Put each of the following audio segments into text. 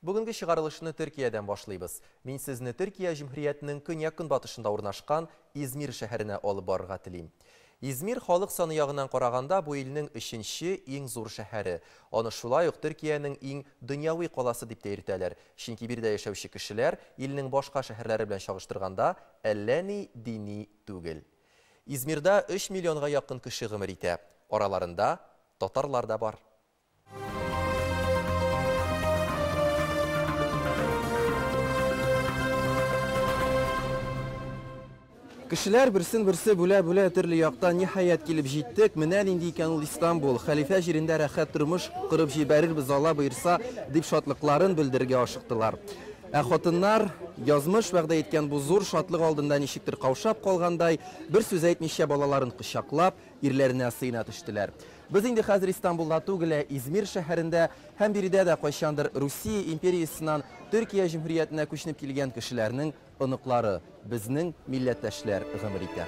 Бүгенге чыгарылышны Төркиядән башлыйбыз. Мин сезне Төркия җөмһүриятенең көньяк-көнбатышында урнашкан Измир шәһәренә алып барырга телим. Измир халык саны ягыннан караганда бу илнең өченче иң зур шәһәре. Аны шулай ук Төркиянең иң дөньяви каласы дип тә йөртәләр, чөнки биредә яшәүче кешеләр илнең башка шәһәрләре белән чагыштырганда әллә ни дини түгел. Измирда 3 миллионга якын кеше гомер итә. Араларында татарлар да бар. Кешеләр берсен-берсе бүлә-бүлә төрле яктан ниһаять килеп җиттек. Менә нинди икән ул Истанбул. Хәлифә җирендә рәхәт тормыш корып җибәрербез, Алла боерса, дип шатлыкларын белдерергә ашыктылар. Ә хатыннар, язмыш вәгъдә иткән бу зур шатлык алдында ничектер каушап калгандай, бер сүз әйтмичә балаларын кочаклап, ирләренә сыена төштеләр. Без инде хәзер Истанбулда түгел, ә Измир шәһәрендә һәм биредә дә кайчандыр Русия империясеннән Төркия җөмһүриятенә күченеп килгән кешеләрнең оныклары, безнең милләттәшләр гомер итә.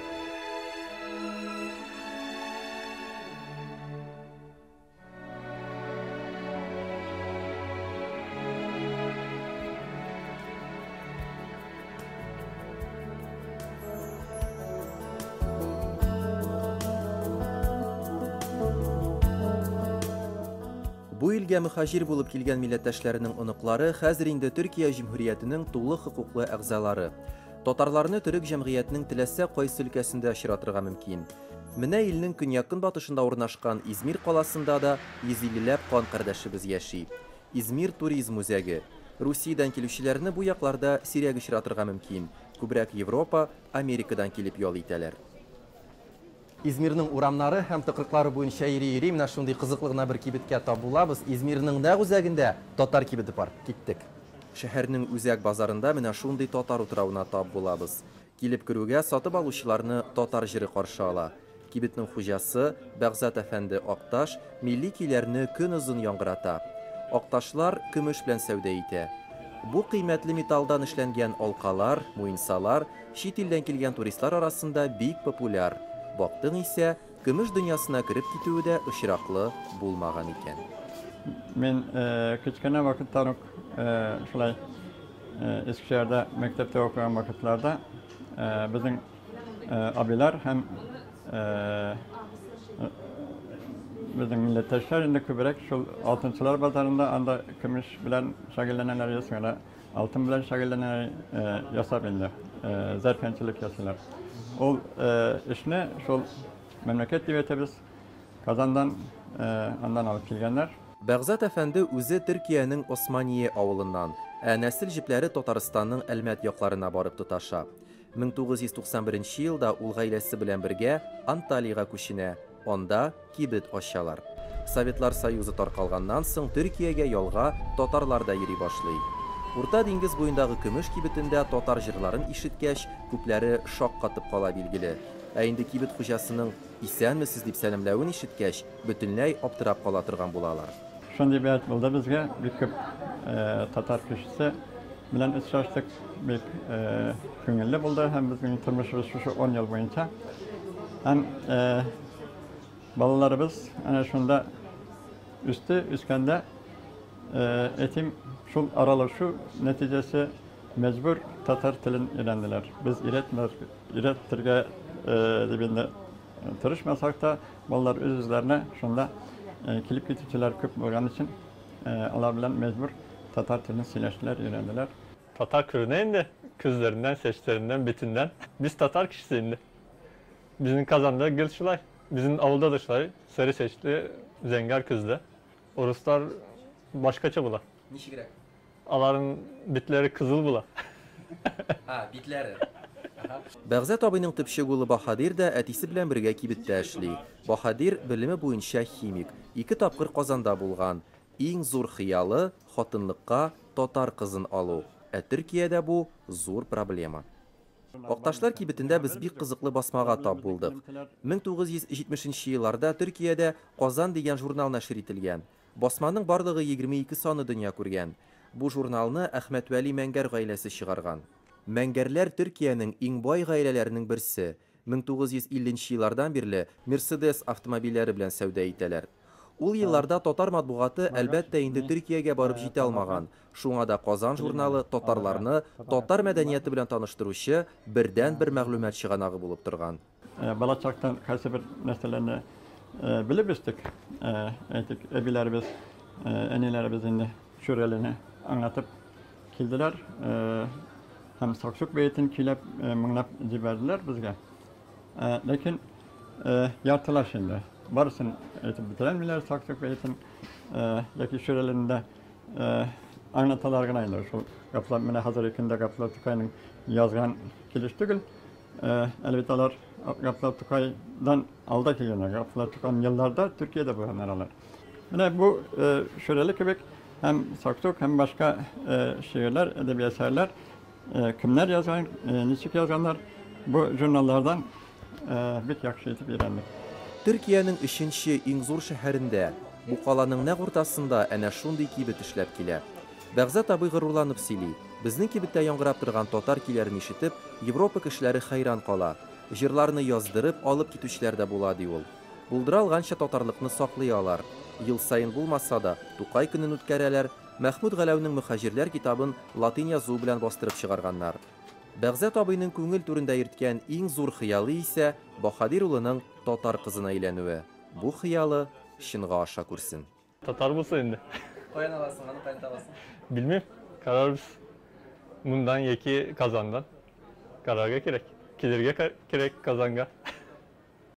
Бу илгә мөхаҗир булып килгән милләттәшләренең оныклары хәзер инде Төркия җөмһүриятенең тулы хокуклы әгъзалары. Татарларны төрек җәмгыятенең теләсә кайсы өлкәсендә очратырга мөмкин. Менә илнең көньяк-көнбатышында урнашкан Измир каласында да 150 ләп кан кардәшебез яши. Измир туризм үзәге. Русиядән килүчеләрне бу якларда сирәк очратырга мөмкин, күбрәк Европа, Америкадан килеп ял итәләр. Измирның урамнары һәм тыкрыклары буенча йөри-йөри, менә шундый кызыклы гына бер кибеткә тап булабыз. Измирның нәкъ үзәгендә татар кибете бар. Киттек. Шәһәрнең үзәк базарында менә шундый татар утравына тап булабыз. Килеп керүгә сатып алучыларны татар җыры каршы ала. Кибетнең хуҗасы, Бәгъзат әфәнде Акташ, милли көйләрне көнозын яңгырата. Акташлар көмеш белән сәүдә итә. Бу кыйммәтле металлдан эшләнгән алкалар, муенсалар чит илдән килгән туристлар арасында бик популяр. Бактың исә, көмеш дөньясына кереп китүе дә очраклы булмаган икән. Мин кечкенә вакыттан ук шулай Искешәһәрдә мәктәптә укыган вакытларда безнең абыйлар һәм безнең милләттәшләр инде күбрәк шул алтынчылар базарында анда көмеш белән шөгыльләнәләр, ясыйлар, алтын белән шөгыльләнәләр, ясап инде зәркәнчелек ясыйлар. Ул эшне шул мәмләкәт дип әйтәбез, Казандан аннан алып килгәннәр. Бәгъзат әфәнде үзе Төркиянең Османие авылыннан, ә нәсел җепләре Татарстанның Әлмәт якларына барып тоташа. 1991 елда ул гаиләсе белән бергә Анталиягә күченә, анда кибет ачалар. Советлар Союзы таркалганнан соң Төркиягә ялга татарлар да йөри башлый. Урта диңгез буендагы көмеш кибетендә татар җырларын ишеткәч, күпләре шаккатып кала билгеле. Ә инде кибет хуҗасының Исәнмесез дип сәламләвен ишеткәч, бөтенләй аптырап кала торган булалар. Шундый бәхет булды безгә, бик күп татар кешесе белән очраштык, бик күңелле булды һәм безнең тормышыбыз шушы 10 ел буенча. Һәм балаларыбыз әнә шунда үсте, үскәндә әйтим, шул аралашу нәтиҗәсе мәҗбүр татар телен өйрәнделәр. Без өйрәтергә дип инде тырышмасак та, балалар үз-үзләренә шунда килеп китүчеләр күп булган өчен, алар белән мәҗбүр татар телен сөйләштеләр, өйрәнделәр. Татар күренә инде, күзләреннән, чәчләреннән, битеннән. Без татар кешесе инде. Безнең Казанда гел шулай. Безнең авылда да шулай, сары чәчле, зәңгәр күзле. Урыслар башкача була. Ничегрәк? Аларның битләре кызыл була. А, битләре. Бәгъзат абыйның төпчек улы Баһадир да әтисе белән бергә кибеттә эшли. Баһадир белеме буенча химик. Ике тапкыр Казанда булган. Иң зур хыялы, хатынлыкка татар кызын алу. Ә Төркиядә бу, зур проблема. Акташлар кибетендә без бик кызыклы басмага тап булдык. 1970 нче елларда Төркиядә Казан дигән журнал нәшер ителгән. Басманың барлыгы 22 саны дөнья күргән. Бу журналны Әхмәтвәли Мәңгәр гаиләсе чыгарган. Мәңгәрләр Төркиянең иң бай гаиләләренең берсе. 1950 нче еллардан бирле Мерседес автомобильләре белән сәүдә итәләр. Ул елларда татар матбугаты, әлбәттә инде, Төркиягә барып җитә алмаган. Шуңа да Казан журналы татарларны татар мәдәнияте белән таныштыручы бердәнбер мәгълүмат чыганагы булып торган. Балачактан кайсы бер нәрсәләрне белеп үстек. Әйтик, әбиләребез, әниләребез инде Шүрәлене аңлатып килделәр һәм Саксук бәетен көйләп, моңлап җибәрделәр безгә. Ләкин яртылаш инде. Барысын әйтеп бетерәлмиләр Саксук бәетен яки Шүрәлене дә аңлаталар гына инде. Шул Габдулла, менә хәзерге көндә Габдулла Тукайның язган килеш түгел. Әлбәттә, алар Габдулла Тукайдан алда килгәннәр. Габдулла Тукай елларда Төркиядә булганнар алар. Менә бу Шүрәле кебек һәм Саксук һәм башка шигырьләр, әдәби әсәрләр кемнәр язган, ничек язганнар, бу журналлардан бик яхшы итеп өйрәндек. Төркиянең өченче иң зур шәһәрендә, бу каланың нәкъ уртасында әнә шундый кибет эшләп килә. Бәгъзат абый горурланып сөйли, Безнең кибеттә яңгырап торган татар көйләрен ишетеп, Европа кешеләре хәйран кала. Җырларны яздырып, алып китүчеләр дә була, ди ул. Булдыра алганча татарлыкны саклый алар. Ел саен булмаса да, Тукай көнен үткәрәләр, Мәхмүт Галәүнең Мөхаҗирләр китабын латин язуы белән бастырып чыгарганнар. Бәгъзат абыйның күңел түрендә йөрткән иң зур хыялы исә, баһадир улының татар кызына өйләнүе. Бу хыялы чынга аша күрсен. Татар булса инде. Каян аласың аны, каян табасың? Белмим. Карарбыз. Моннан яки Казандан. Карарга кирәк. Килергә кирәк Казанга.